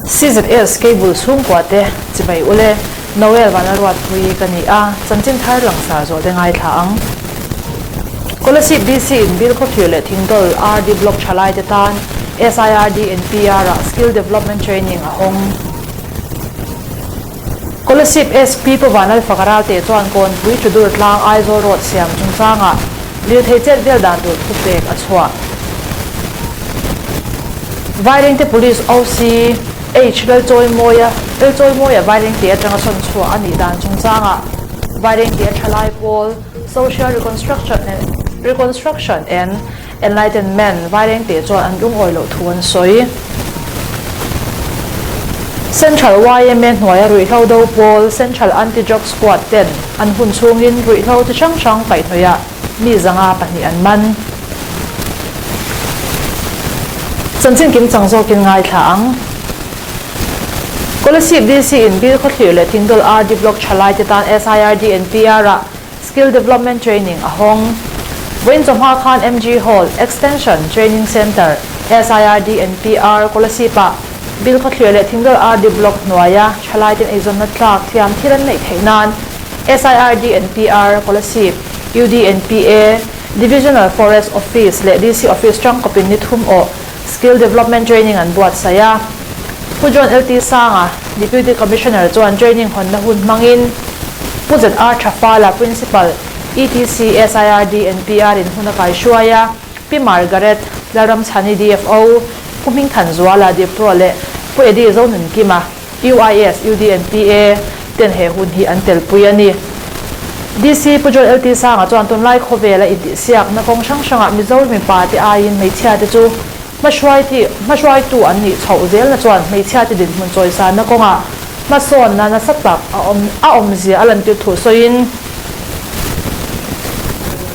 CZS Cable chhungkua te chibai ule Noel Vanlalruatpuii ka ni a, chanchin thar langsar zawh te ngaithla ang. Kolasib DC in Bilkhawthlir leh Thingdawl RD Block thalai te tan SIRD NPR ah Skill Development Training a hawng. Kolasib SP Pu Vanlalfaka Ralte chuan Kawnpui Chudur tlang Aizawl Road siam chungchangah lirthei chet vel dan tur thupek a chhuah. Vairengte Police OC H Lalchawimawia Lalchawimawia Vairengte atanga sawn chhuah a nih dan chungchangah Vairengte a thalai pawl Social Reconstruction and Reconstruction and Enlightenment Vairengte chuan an lungawi loh thu an sawi. Central yma hnuaia ruihhlo do pawl Central Anti-Drug Squad ten an hun chhungin ruihhlo chi hrang hrang kaihhnawihah mi 502 an man. Chanchin kim chang zawkin ngaithla ang. Kolasib DC in Bilkhawthlir leh Thingdawl RD Block thalai te tan SIRD and PR ah Skill Development Training a hawng. Vawiin chawhma khan MG Hall, Extension Training Centre, SIRD and PR, Kolasib-ah Bilkhawthlir leh Thingdawl RD Block hnuaia thalaiten eizawnna tlak thiam thil an neih theih nan SIRD and PR, Kolasib, UDNPA, Divisional Forest Office leh DC Office tangkawpin ni thum awh Skill Development Training an buatsaih a. Pu John LT Sanga, Deputy Commissioner chuan training hawnna hun hmangin Pu ZR Thafala, Principal, etc SIRD and PR in hun a kaihruai a, Pi Margaret Lalramchhani, DFO, Pu Hmingthanzuala, Dipro leh Pu Eddie Zonunkima, UIS, UDNPA, ten he hun hi an telpui a ni. DC Pu John LT Sanga chuan tunlai khawvela intihsiakna kawng hrang hrangah Mizo mipa te aiin hmeichhia te chu hmahruai hmahruaitu an nih chhoh zelna chuan hmeichhia te dinhmun chawisanna kawngah hmasawnna nasa tak a awm a awmzia a lantir thu sawiin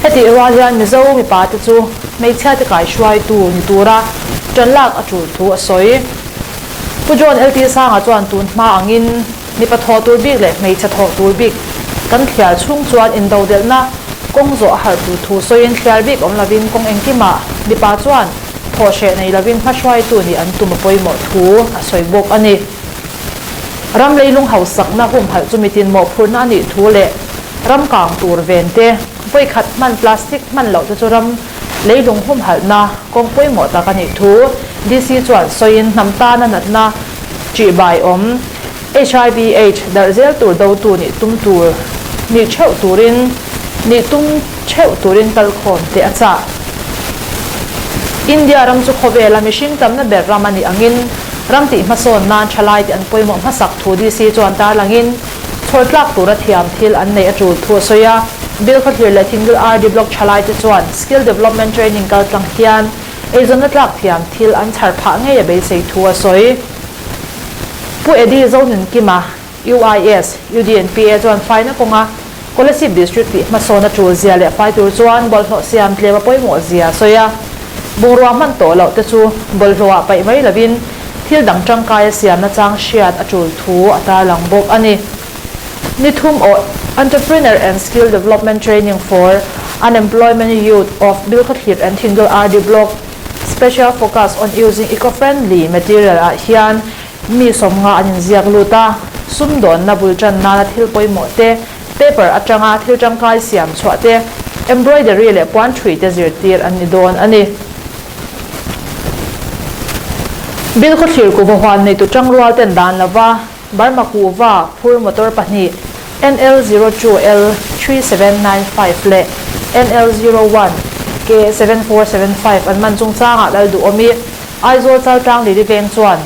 hetih rual hian Mizo mipa te chu hmeichhia te kaihruaitu ni tura ṭan lak a ṭul thu a sawi. Pu John LT Sanga chuan tun hma angin mipa thawh tur bik leh hmeichhe thawh tur bik kan thliar chhung chuan indodelhna kawng zawh a harh tur thu sawiin thliar bik awm lovin kawng engkimah mipa chuan thawh hreh nei lovin hmahruaitu nih an tum a pawimawh thu a sawi bawk a ni. Ram leilung hausakna humhalh chu mitin mawhphurhna a nih thu leh ram kang tur ven te, vawikhat hman plastic hman loh te chu ram Leilung humhalhna kawng pawimawh tak a nih thu DC chuan sawiin hnam tana natna ṭihbai awm, hiv aids darh zel tur dotu nih tum tur nih theuh turin nih tum theuh turin kalkhawm te a chah. India ram chu khawvela mihring tamna ber ram a nih angin ram tih hmasawn nan thalai te an pawimawh hmasak thu DC chuan tarlangin Chhawr tlak tura thiam thil an neih a tul thu a sawi a, Bilkhawthlir leh Thingdul RD Block thalaite chuan Skill Development Training kaltlang hian eizawnna tlak thiam thil an chhar phah ngei a beisei thu a sawi. Pu Eddie Zonunkima, UIS, UDNPA chuan faina kawnga Kolasib District tih hmasawn a tul zia leh fai tur chuan bawlhhlawh siam tlem a pawimawh zia a sawi a, bungrua hman tawh loh te chu bawlhhlawhah paih mai lovin Thil dang tangkai a siamna chang hriat a tul thu a tarlang bawk a ni. Ni thum awh Entrepreneur and Skill Development Training for Unemployment Youth of Bilkhawthlir and Thingdawl RD Block Special Focus on Using Eco-Friendly Material ah hian mi 50 an inziak lut a, sumdawnna bul tan nana thil pawimawh te, paper atanga thil tangkai siam chhuah te, embroidery leh puan thui te zirtir an ni dawn a ni. Bilkhawthlir kuhva huan neitu tangrual ten dan lova Burma kuhva phur motor pahnih NL 02 L 3795 leh NL 01 K 7475 an man chungchangah lal duhawmi Aizawl Chaltlang Lili Veng chuan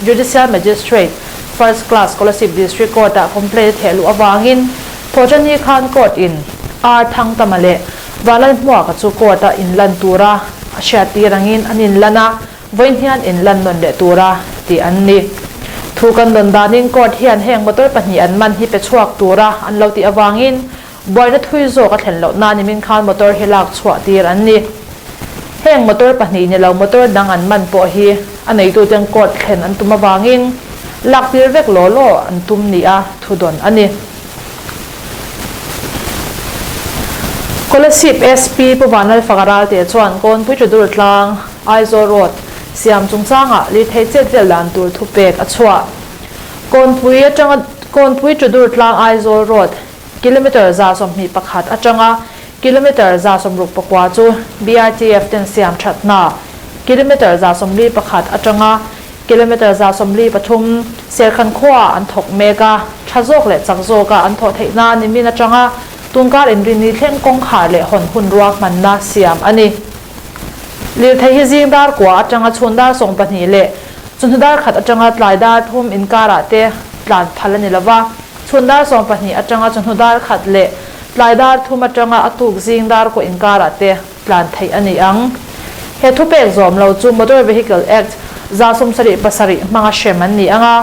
Judicial Magistrate First Class Kolasib District Court-ah complaint a theh luh avangin Thawhṭanni khan Court in R Thangtama leh Vanlalhmuaka chu court-a inlan tura a hriattir angin an inlan a, vawiin hian inlan nawn leh tura tih an ni. Thu kan dawn danin court hian heng motor pahnih an man hi pe chhuak tura an lo tih avangin buaina thui zawk a thlen loh nan nimin khan motor hi lak chhuah tir an ni. Heng motor pahnih ni lo motor dang an man pawh hi a neituten court thlen an tum avangin lak tir vek law law an tum nia thu dawn a ni. Kolasib SP Pu Vanlalfaka Ralte chuan Kawnpui Chadur tlang, Aizawl Road, siam chungchangah lirthei chet vel dan tur thupek a chhuah. Kawnpui atanga Kawnpui to Durtlang Aizawl Road kilometre 121 atanga kilometre 69 chu BRTF ten siam that hna kilometre 141 atanga kilometre 143 Serkhan khuaah an thawk mek a, tha zawk leh chak zawka an thawh theih nan nimin atanga tunkar inrinni thleng kawngkhar leh hawn hun ruahmanna siam a ni. Lirthei hi zing dar kua atanga chhun dar 12 leh chawhnu dar khat atanga tlai dar thum inkarah te tlan phal a ni lova, chhun dar 12 atanga chawhnu dar khat leh tlai dar thum atanga a tuk zing dar kua inkarah te tlan theih a ni ang. He thupek zawm lo chu Motor Vehicle Act 77 hmanga hrem an ni ang a,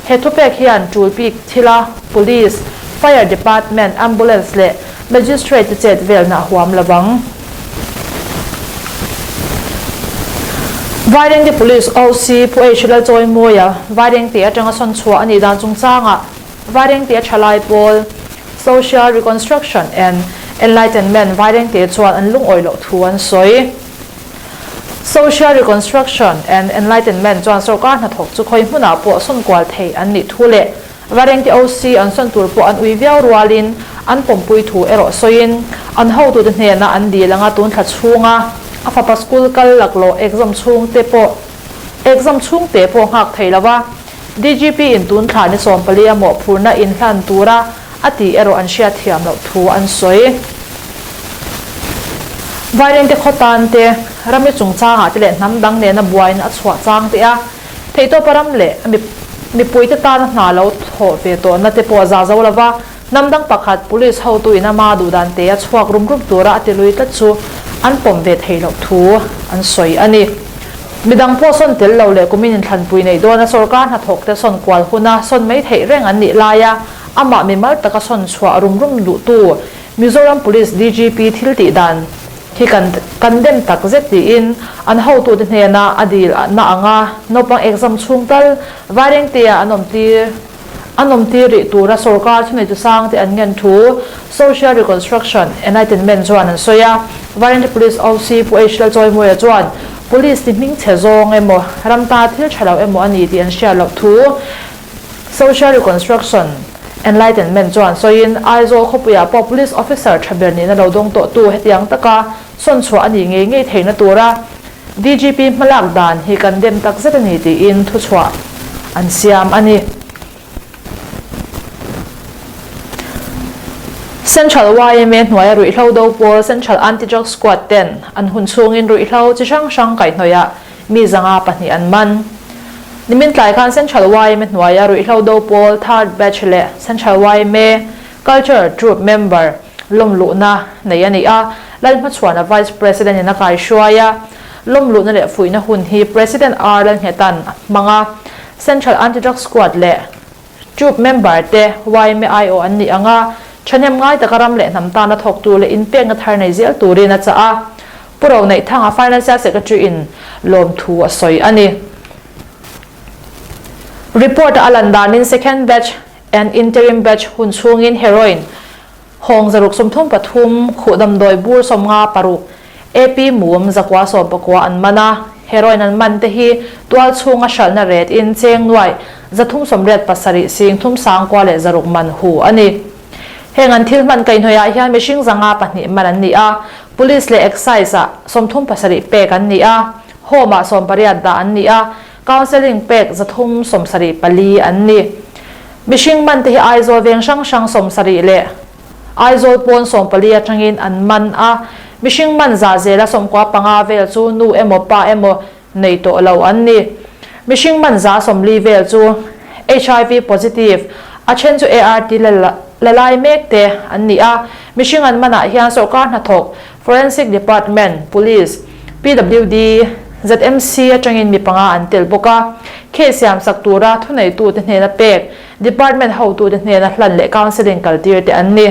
he thupek hian tul bik thila Police, Fire Department, Ambulance leh Magistrate te chet velna a huam lo vang. Vairengte Police OC Pu H Lalchawimawia Vairengte atanga sawn chhuah a nih dan chungchangah Vairengte a thalai pawl Social Reconstruction and Enlightenment Vairengte chuan an lungawi loh thu an sawi. Social Reconstruction and Enlightenment chuan sorkar hnathawk chu khawi hmunah pawh sawn kual thei an nih thu leh Vairengte OC an sawn tur pawh an ui viau rualin an pawmpui thu erawh sawiin an hotute hnena an dil anga tun thla chhunga a fapa school kal laklawh exam chhungte pawh exam chhungte pawh nghak thei lova DGP in tun thla ni 14 a mawhphurhna inhlan tura a tih erawh an hriat thiam loh thu an sawi. Vairengte khaw tan te, rami chungchangah te leh hnam dang nena buaina a chhuah chang te a, theihtawpa ram leh a mipuite tana hna lo thawh ve tawhna te pawh za zo lova, hnam dang pakhat police hotu in ama duhdan te a chhuak rum rum tura a tilui tlat chu an pawm ve thei loh thu an sawi a ni. Midang pawh sawn tel lo leh kumin inthlanpui neih dawna sorkar hnathawk te sawn kual huna sawn mai theih reng an nih laia amah mimal taka sawn chhuah rum rum duhtu Mizoram Police DGP thil tih dan hi kan kan dem tak zet tiin an hotute hnena a dil na anga naupang exam chhung tal Vairengtea an awm tir an awm tir rih tura sorkar thuneitu sang te an ngen thu Social Reconstruction Enlightenment chuan an sawi a. Vairengte Police OC Pu H Lalchawimawia chuan Police ni hming chhe zawng emaw ram ta thil tha lo emaw a ni tih an hriat loh thu Social Reconstruction Enlightenment chuan sawiin Aizawl khawpuiah pawh Police Officer tha ber nihna lo dawng tawhtu hetiang taka sawn chhuah a nih ngei ngei theihna tura DGP hmalak dan hi kan dem tak zet a ni tiin thuchhuah an siam a ni. Central yma hnuaia ruihhlo do pawl Central Anti-Drug Squad ten an hun chhungin ruihhlo chi hrang hrang kaihhnawihah mi 502 an man. Nimin tlai khan Central yma hnuaia ruihhlo do pawl third batch leh Central yma Culture Troupe member lawmluhna nei a ni a, Lalhmachhuana Vice President in a kaihruai a, lawmluhna leh fuihna hun hi President R Lalnghetan a hmang a, Central Anti-Drug Squad leh Troupe member te yma aiawh an nih ang a, thahnem ngai taka ram leh hnam tana thawktu leh inpekna thar nei zel turin a chah a, Pu Roneihthanga Financial Secretary in lawmthu a sawi a ni. Report a lan danin second batch and interim batch hun chhungin heroin hawng 633 khuh damdawi bur 56 AP mum 919 an man a, heroin an man te hi tual chhunga hralhna ret in cheng nuai 387 sing thum sangkua leh 600 man hu a ni. Heng an thil hman kaihhnawihah hian mihring 502 man an ni a, police leh excise ah 37 pek an ni a, home ah 18 dah an ni a, Counselling pek 374 an ni. Mihring man te hi Aizawl veng hrang hrang 70 leh Aizawl pawn 14 atangin an man a. Mihring man zah zela 95 vel chu nu emaw pa emaw nei tawh lo an ni. Mihring man za 40 vel chu HIV positive, a then chu ART la lai mek te an ni a. Mihring an manah hian sorkar hnathawk Forensic Department, Police, PWD, ZMC atangin mi panga an tel bawk a. Case siam sak tura thuneitute hnena pek, Department hotute hnena hlan leh counselling kaltir te an ni.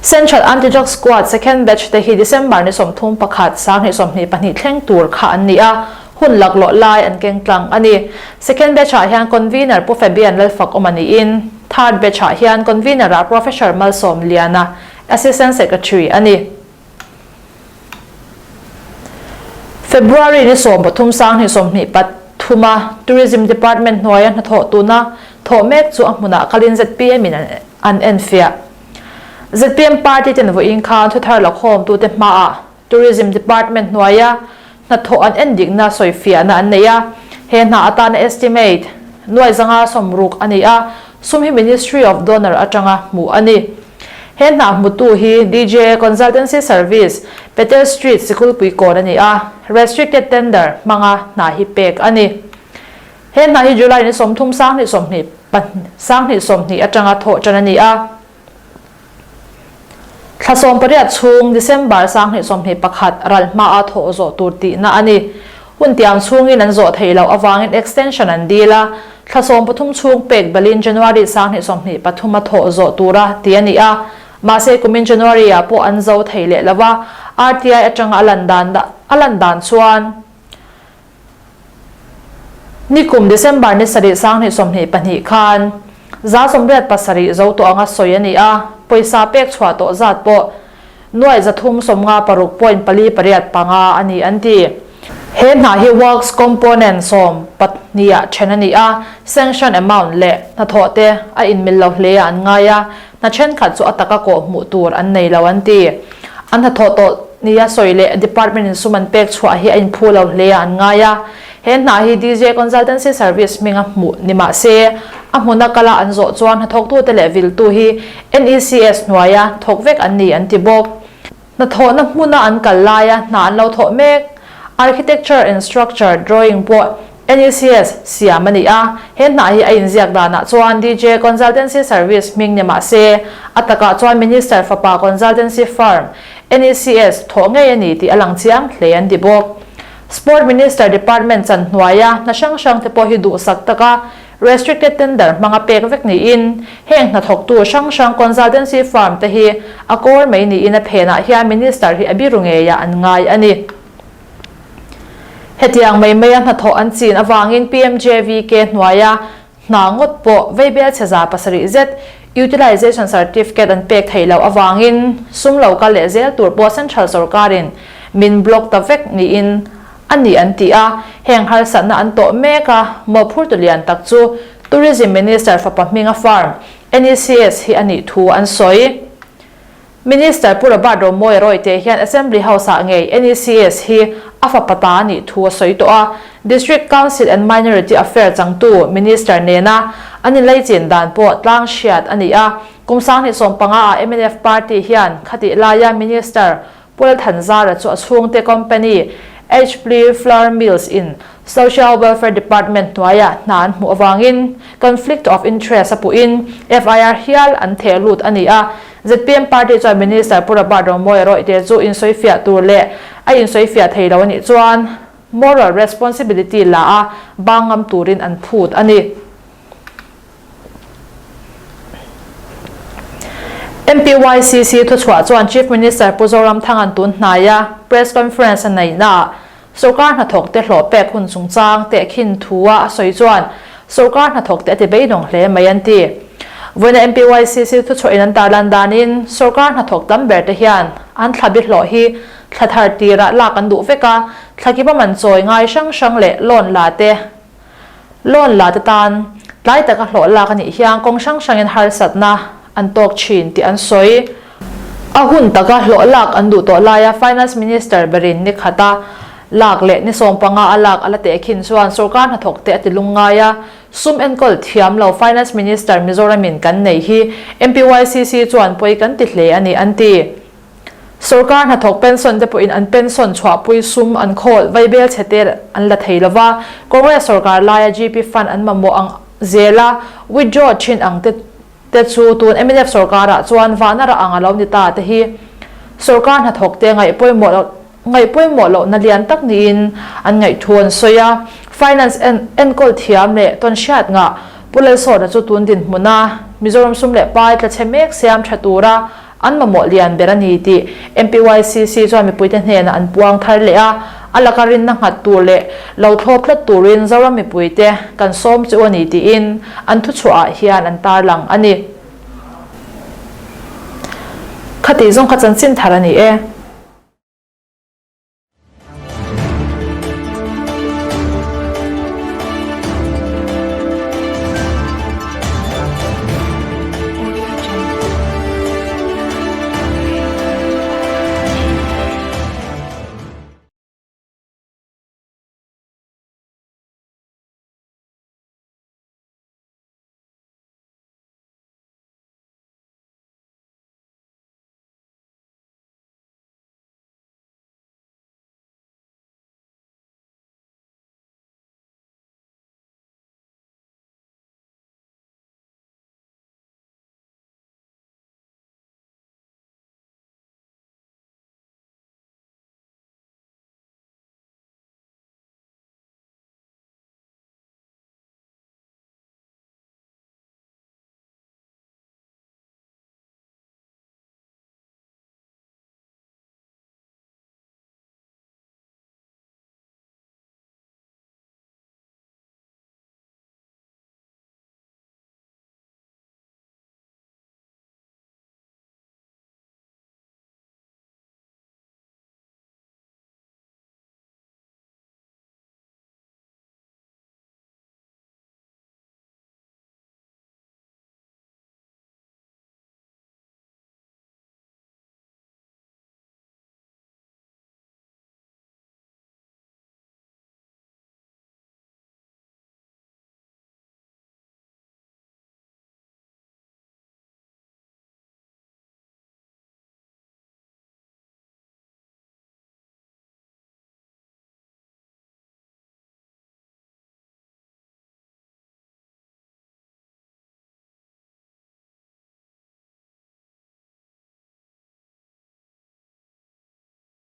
Central Anti-Drug Squad second batch te hi December ni 31, 2022 thleng tur kha an ni a, hun laklawh lai an keng tlang a ni. Second batch ah hian Convener Pu Fabian Lalfak awm a niin, third batch ah hian Convener ah Professor Malsawm Liana, Assistant Secretary a ni. February ni 13 2023 a Tourism Department hnuaia hnathawh tuna thawh mek chu a hmunah kalin zpm in an enfiah. Zpm party ten vawiin khan thuthar lakhawmtute hmaah Tourism Department hnuaia hnathawh an endikna sawifiahna an nei a, he hna atana estimate nuai zanga 60 a ni a, sum hi Ministry of Donor atanga hmuh a ni. He hna hmutu hi DJ Consultancy Service, Peter Street Sikulpui kawn a ni a, restricted tender hmanga hna hi pek a ni. He hna hi July ni 30 20 20 atanga thawh tan a ni a. Thla 18 chhung December 2021 ral hmaa thawh zawh tur tihna a ni. Hun tiang chhungin an zawh theih loh avangin extension an dil a, thla 13 chhung pek belin January 2023 a thawh zawh tura ti a ni a. Mahse kumin January ah pawh an zo thei leh lo a, RTI atanga a lan dan a lan dan chuan Nikum December ni 7 2022 khan 87 zo tawh anga sawi a ni a, pawisa pek chhuah tawh zat pawh nuai 356 point pali pariat panga a ni an ti. He hna hi works component 12 ah then a ni a, sanction amount leh hnathawh te a inmil lo hle ah an ngai a, hna thenkhat chu a taka kawh hmuh tur an nei lo an ti. An hnathawh tawh nia sawi leh department in sum an pek chhuah hi a inphu lo hle ah an ngai a. He hna hi DJ Consultancy Service hminga hmuh ni mah se, a hmuna kala an zawh chuan hnathawktute leh viltu hi NECS hnuaia thawk vek an ni an ti bawk. Hnathawhna hmuna an kal laia hna an lo thawh mek. Architecture and Structure Drawing pawh NECS siam a ni a, he hna hi a inziak danah chuan DJ Consultancy Service hming ni mah se, a takah chuan Minister fapa consultancy firm NECS thawh ngei a ni tih a lang chiang hle an ti bawk. Sport Minister Department chan hnuaia hna hrang hrang te pawh hi duhsak taka restricted tender hmanga pek vek niin heng hnathawktu hrang hrang consultancy firm te hi a kawl mai niin a phenah hian Minister hi a biru ngeiah an ngai a ni. Hetiang mai maia hnathawh an chin avangin PMJVK hnuaia hna ngawt pawh veibel chhe 700 zet Utilization Certificate an pek theih loh avangin sum lo kal leh zel tur pawh Central sorkarin min block ta vek niin a ni an ti a, heng harsatna an tawh mek a, mawhphurtu lian tak chu Tourism Minister fapa hminga firm NECS hi a nih thu an sawi. Minister Pu Robert Romawia Rawite hian Assembly House-ah ngei NECS hi a fapa ta a nih thu a sawi tawh a, District Council and Minority Affair changtu Minister nena an inleichin dan pawh tlang hriat a ni a. Kum 2015 ah mnf party hian khatih laia Minister Pu Lalthanzara chu a chhungte company HP Flour Mills in Social Welfare Department hnuaiah hna an hmuh avangin conflict of interest a puhin FIR hial an theh lut a ni a. Zpm party chuan Minister Pu Robert Romawia Rawite chu insawifiah tur leh a insawifiah thei lo a nih chuan moral responsibility la a bang ngam turin an phut a ni. MPYCC thuchhuah chuan Chief Minister Pu Zoramthanga'n tun hnaia press conference a neihnaah sorkar hnathawkte hlawh pek hun chungchang tehkhin thua a sawi chuan sorkar hnathawkte a ti beidawng hle mai an ti. Vawiina MPYCC thuchhuahin an tarlan danin sorkar hnathawk tam berte hian an thla bi hlawh hi thla thar tirah lak an duh vek a, thla kipa man chawi ngai hrang hrang leh loan la te Loan la te tan tlai taka hlawh lak a nih hian kawng hrang hrangin harsatna an tawk thin tih an sawi. A hun taka hlawh lak an duh tawh laia Finance Minister berin ni khata lak leh ni 15 a lak a la tehkhin chuan sorkar hnathawk te a ti lungngai a, sum enkawl thiam lo Finance Minister Mizoramin kan nei hi MPYCC chuan pawi kan ti hle a ni an ti. Sorkar hnathawk pension te pawhin an pension chhuahpui sum an khawl vaibel chhe te an la thei lova, Congress sorkar laia GP fund an mamawh ang zela withdraw thin ang te te chu tun mnf sorkarah chuan vahna rah ang a lo ni ta te hi sorkar hnathawk te ngaihpawimawh loh ngaihpawimawh lohna lian tak niin an ngaihthu an sawi a. Finance enkawl thiam leh tawnhriat ngah Pu Lalsawta chu tun dinhmuna Mizoram sum leh pai tla chhe mek siam tha tura An mamawh lian ber a ni tih MPYCC chuan mipuite hnenah an puang thar leh a, a laka rinna nghat tur leh lo thlawp tlat turin Zoram mipuite kan sawm chu a ni tiin an thuchhuahah hian an tarlang a ni. Khatih zawng kha chanchin thar a ni e.